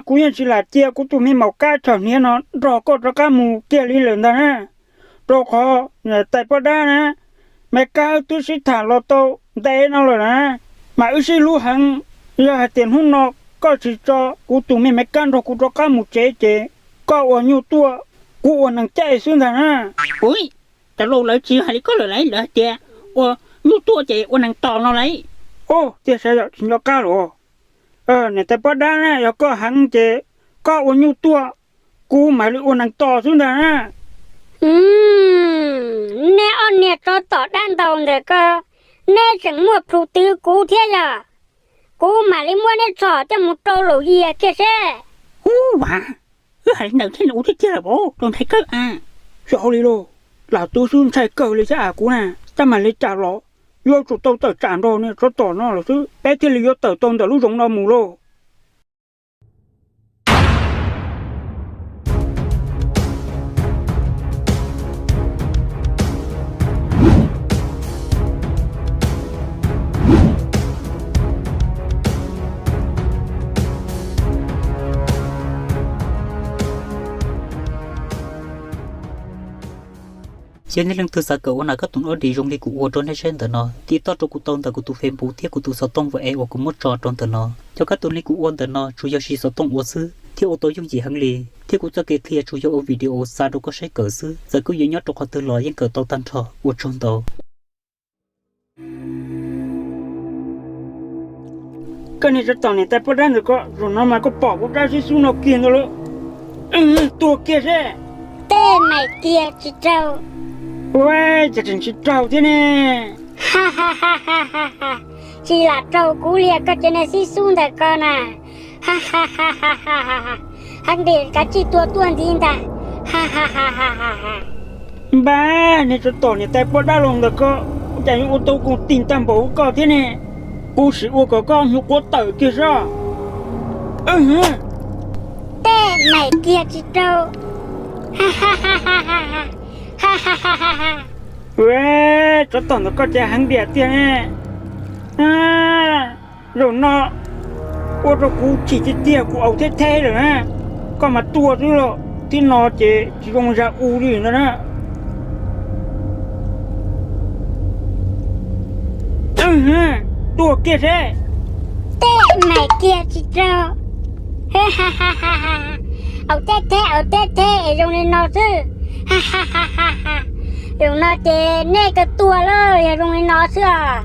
Kuv yeej tsis lam cia kuv tus me maum kab chom hniav no nrog koj rov qab mus kiag li lawm ntag na. Rau qhov niam tais poj dab na, me kab wb twb sib tham los tau ntev no lawm na, mas wb sib hlub heev. Yog hais tias hnub no koj tsis tso kuv tus me me kab nrog kuv rov qab mus tsev ces koj ua nyuj tuaj, kuv ua nees caij xwb ntag na. Ui, cov laus lawv tsis hais li koj lawm lauj, lawv hais tias ua nyuj tuaj ces ua nees tos no lauj. Ub, tiag sav, yog tsis nco qab los. Niam tais poj dab na, yog koj heev ces koj ua nyuj tuaj, kuv mam li ua nees tos xwb ntag na. Nej ob niag tsov tom dab ntaus ntawm ko, neb tseem muaj plhus twv kuv thiab yog? Kuv mam li muab neb txhom coj mus rau laum yias kiag seb. Ub, vas, wb hais li ntawd thiaj li ua tiag tiag lawm, rau nthe kawg a. Xyov li lauj, lam twv xwb ntshai kawg li thiab a kuv na. Tab mam li cas los yuav tsum tau tawm tsam nrog niag tsov tom no lawm xwb peb thiaj li yuav tawm tau ntawm lub zoov no mus lauj. Yog nej leej twg xav kawm ua nas kab toom audio zoo li kuv ua rau nej saib ntawm no, tiv toj rau kuv tau ntawm kuv tus Facebook thiab kuv tus xov tooj WhatsApp uas kuv muab tso rau ntawm no. Cov kab toom li kuv ua ntawm no tsuas yog siv xov tooj ua xwb thiab ua tau yooj yim heev li, thiab kuv txoj kev qhia tsuas yog ua video xa rau koj saib kawm xwb. Txawm koj yuav nyob rau qhov twg los yeej kawm tau tag nrho. Ua tsaug ntau. Koj niag tsov tom niam tais poj dab ntawm ko, zaum no mas koj pom kuv dab sib xub no kiag ntau lawm. Tuag kiag seb. Tej maim kiag tsis raug. Ua cas tseem tsis raug thiab ne? Tsis lam raug kuv li koj cov niag sib xub ntawm ko na. Heev diam, kav tsij tua tuaj ntxiv ntag. Npab, niag tsov tom niam tais poj dab laus ntawm ko, ua cas yuav ua tau koom tig tag npaum koj thiab ne? Kuv sim ua kom koj hnyuv quav tawm kiag seb. Tej maim kiag tsis raug. Tsov tom ntawm koj cas heev diam tiag ne. Zaum no ua rau kuv chim tiag tiag, kuv au theb theb lawm na. Koj mas tuaj xwb los, thib no ces tsis zoo zas u li ntag na. Tuaj kiag seb. Tej maim kiag tsis raug. Au theb theb, au theb theb es zoo li no xwb. Zaum no ces nej kawg tuag lauj, yog zoo li no xwb os.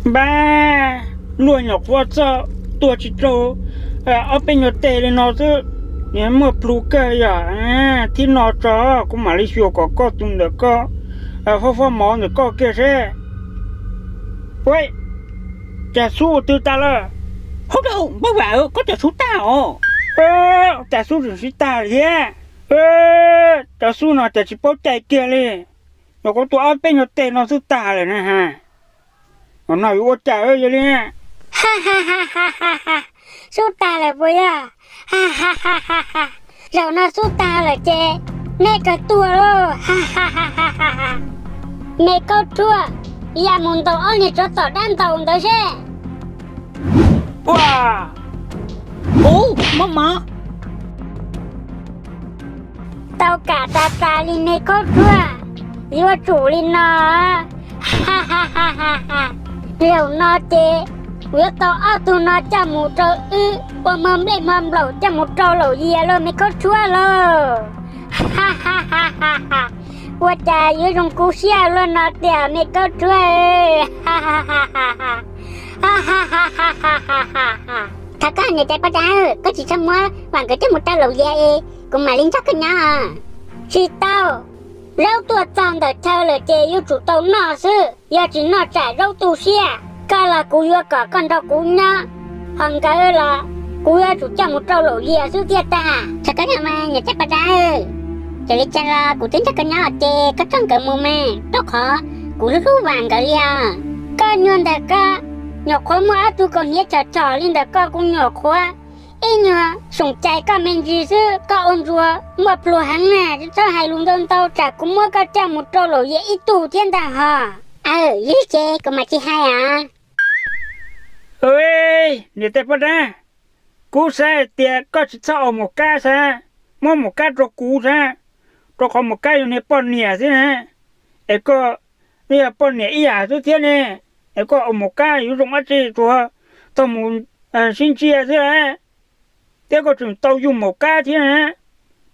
Npab, luag nyuam qhuav txog tuaj tsis raug ob peb nyuag teg li no xwb, nws muaj plhus kawg yom. Thib no tso, kuv mam li xyuas kom koj tus ntawm koj, fab fab mov ntawm koj kiag seb. Ua cas xub ua twg tas lawm? Hauj, npawg Vam, koj cas xub tag os? Cas xub tseem sib tag li thiab? Cov xub no cas tsis paub cai kiag li. Nyuam qhuav tua ob peb nyuag teg no xwb tag lawm na ha. Zaum no yuav ua cas yog li? Xub tag lawm puas yog? Zaum no xub tag lawm ces nej kawg tuag lauj. Me Kaub Rhuaj, ya mus ntaus ob niag tsov tom dab ntaus ntawd seb. Ua, ub, mob mov. Tau kam tas tas li me Kaub Rhuaj, yuav tsum li no. Zaum no ces kuv yuav tau ob tug no coj mus rau wb ua hmo nplej hmo nplaum coj mus rau laum yias lauj me Kaub Rhuaj lauj. Ua cas yuav zoo kub siab luaj no tiag me Kaub Rhuaj. Thov koj niam tais poj dab, koj tsis txhob muab Vam nkawd coj mus rau laum yias es kuv mam li nrog koj nyob. Tsis tau, zaub tuaj txog ntawm chaw lawm ces yuav tsum tau noj xwb, yog tsis noj tsam zaub tu siab. Koj los kuv yuav kom koj nrog kuv nyob, ho nkawd los kuv yuav tsum coj mus rau laum yias xwb thiaj tag. Thov koj niam tais poj dab, txawm li cas los kuv twb nrog koj nyob ces koj coj nkawd mus mas, rau qhov kuv hlub hlub Vam nkawd li os. Koj nyuag ntawm koj, nyuam qhuav muaj ob tug kaus hniav chom chom li ntawm koj kuv nyuam qhuav ib nyuag soom cai koj me ntsis xwb koj ua ntsuag muaj plhus heev na, txhob hais lus ntau ntau tsam kuv muab koj coj mus rau laum yias ib tug thiab ntag hos. Aw, yog li ces kuv mam tsis hais as. Niam tais poj dab, Kuv xav hais tias koj tsis txhob ua maum kab xav, muab maum kab rau kuv xav, rau qhov maum kab yog niag poj niam xwb na, es koj yog poj niam ib yam xwb thiab ne, es koj ua maum kab yuav zoo dab tsi, tsuas tau mus sib ntsia xwb lawm, thiab koj tseem tau yug maum kab thiab na.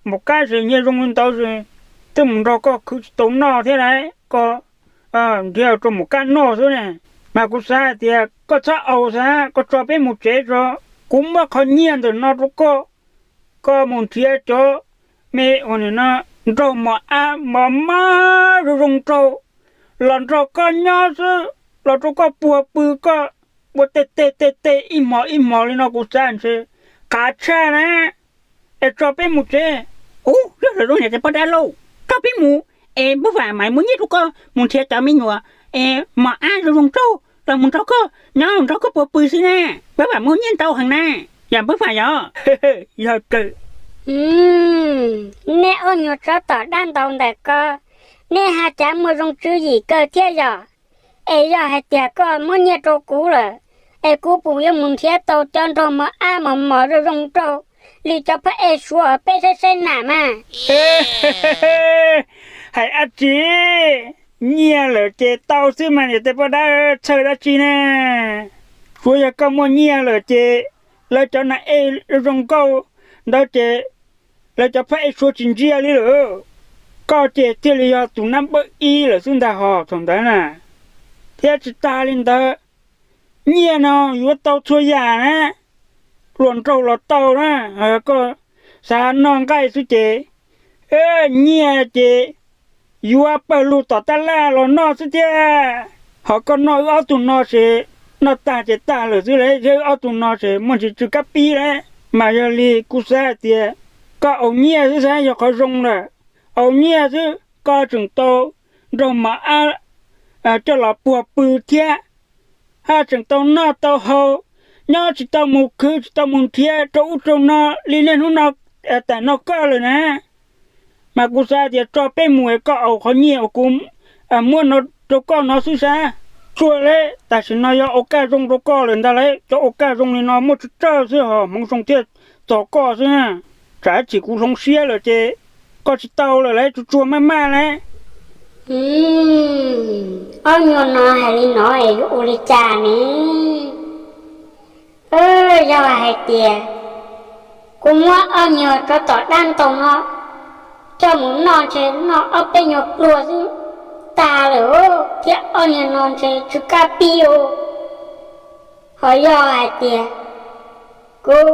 Maum kab ces nyiaj zoo li ntawd, twb mus nrog koj khwv tsis tau noj thiab lawm, koj nrhiav rau maum kab noj xwb ne. Mas kuv xav hais tias koj txhob ua xav, koj tso peb mus tsev tso, kuv muab qhov nyiaj ntawm no rau koj, koj mus nrhiav cov me uas nim no nraug mos ab mos mos zoo zoo nraug los nrog koj nyob xwb, los rau koj puag pw, koj ua tej tej tej tej ib hmos ib hmos li no kuv xav ntshe qab tshaj na. Es tso peb mus tsev. Ub, yog lawm lauj niam tais poj dab lauj, tso peb mus, es npawg Vam mam muab nyiaj rau koj mus nrhiav cov me nyuam es mos ab zoo zoo nraug los mus nrog koj nyob nrog koj puag pw xwb na. Npawg Vam muaj nyiaj ntau heev na, yog npawg Vam yog. Yog kawg. Nej ob nyuag tsov tom dab ntau ntawm ko, nej ho cav muaj zoo tswv yim kawg thiab yom. Es yog hais tias koj muab nyiaj rau kuv lawm, es kuv puas yuav mus nrhiav tau cov nraug mos ab mos mos zoo zoo nraug li cov phab ej suav peb saib saib na mas? Hais dab tsi, nyiaj lawm ces tau xwb mas niam tais poj dab, txhawj dab tsi na. Tsuav yog koj muaj nyiaj lawm ces lawv cov nas ej zoo nkauj ntawd ces lawv cov phab ej suav tsis ntsia li lawm. Koj ces thiaj li yog tus nab npawb ib lawm xwb ntag hos thaum ntawd na. Thiab tsis tas li ntawd, nyiaj no yuav tau txhua yam na, hluas nraug los tau na. Koj xav noj nqaij xwb ces nyiaj ces yuav pawg lug tom tab laj los noj xwb thiab. Ho koj noj wb ob tug no ces noj tag ces tag lawm xwb lauj, yog wb ob tug no ces muaj ntsis tsw kab pib lauj. Mas yog li kuv xav hais tias koj aus nyiaj xwb xav yog qhov zoo lawm. Aus nyiaj xwb koj tseem tau nraug mos ab coj los puag pw thiab, haj tseem tau noj tau haus, nyob tsis tau mus khwv tsis tau mus nrhiav rau ub rau no li niaj hnub no tam no koj lawm na. Mas kuv xav tias tso peb mus es koj aus qhov nyiaj uas kuv muab no rau koj no xwb sab. Tsuag lauj, tam sim no yog ua kaj zoo rau koj lawm ntag lauj, cov ua kaj zoo li no muaj tsawg tsawg xwb hos hmoov zoo thiaj txog koj xwb. Tsam ib chim kuv hloov siab lawm ces koj tsis tau lawm lauj, tsuag tsuag maj maj lauj. Ob nyuag no hais li no es yuav ua li cas ne? Yog hais tias kuv muab ob nyuag tsov tom dab ntau no coj mus noj ntshe noj ob peb nyuag pluag xwb tag lawm thiab, ob nyuag no ntshe tsw kab pib ua. Ho yog hais tias kuv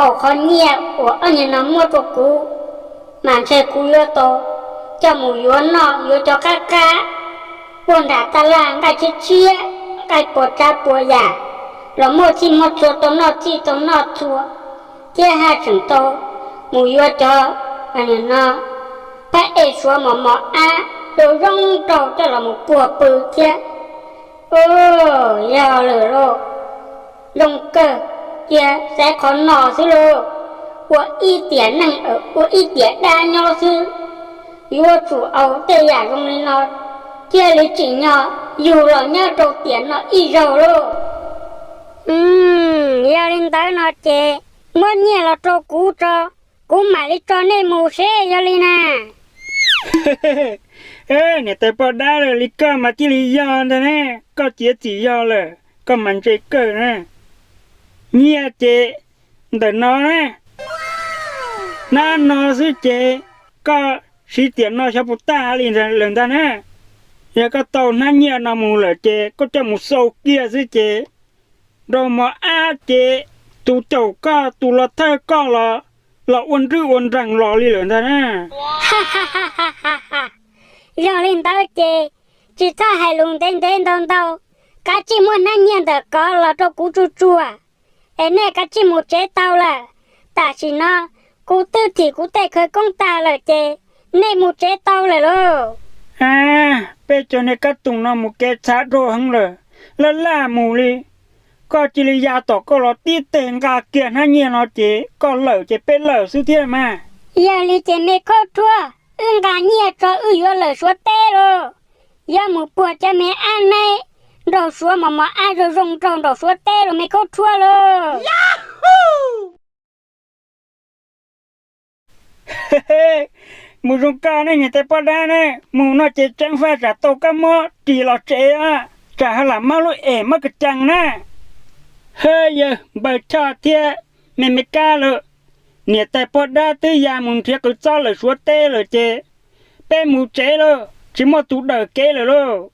aus qhov nyiaj uas ob nyuag no muab rau kuv, mas ntshe kuv yuav tau coj mus yuav noj yuav cov qab qab puag nram taj laj, nqaij tshiab tshiab, nqaij puas tsav puas yam, los muaj txhij muaj txhua tau noj txhij tau noj txhua, thiab haj tseem tau mus yuav cov no phab ej suav mos mos ab zoo zoo nraug coj los mus puag pw thiab. Yog lawm lauj, zoo kawg, cia xaiv qhov no xwb lauj. Ua ib tiam neeg ua ib tiam dab nyob xwb, yuav tsum aus tej yam zoo li no thiaj li tsim nyog yug los nyob rau tiam no ib zaug lauj. Yog li ntawd no ces muab nyiaj los rau kuv tso, kuv mam li tso nej mus seb yog li na. Niam tais poj dab, li koj mas thiaj li yog ntag ne, koj txiav txim yog lawm koj mas ntse kawg na. Nyiaj ces ntawm no na, hnab no xwb ces koj siv tiam no xyov puas tag li lawm ntag na. Yog koj tau hnab nyiaj no mus lawm ces koj coj mus xau kiag xwb ces nraug mos ab ces tus caum koj tus los thawj koj los, los ua nrwj ua nreeg los li lawm ntag na. Yog li ntawd ces tsis txhob hais lus ntev ntev ntau ntau, kav tsij muab hnab nyiaj ntawm ko los rau kuv tsuag tsuag, es nej kav tsij mus tsev tau lawm. Tam sim no kuv twb thim kuv tej khawv koob tag lawm ces nej mus tsev tau lawm lauj. Peb cov niag kab toom no mus kev txhav dhau heev lawm, laj laj mus li. Koj cia li ya tom koj los tib teg nqa kiag hnab nyiaj no ces koj lawm ces peb lawm xwb thiab mas. Yog li ces me khaub thuab, wb nqa nyiaj tso wb yuav lawm Suav teb lauj. Yuav mus puag cov me ab neeb nraug Suav mos mos ab zoo zoo nraug nraum Suav teb los me khaub thuab lauj. Mus zoo koj ne niam tais poj dab ne, mus no ces tseeb faj tsam tau kab mob ris los tsev, tsam ha lam mob lub es mob kwv cees na. Hwb, yawg npawg Choj thiab me me kab lawm, niam tais poj dab twb ya mus nrhiav qws txob lawm suav teb lawm ces peb mus tsev lauj, tsis muaj tus dawm kev lawm lauj.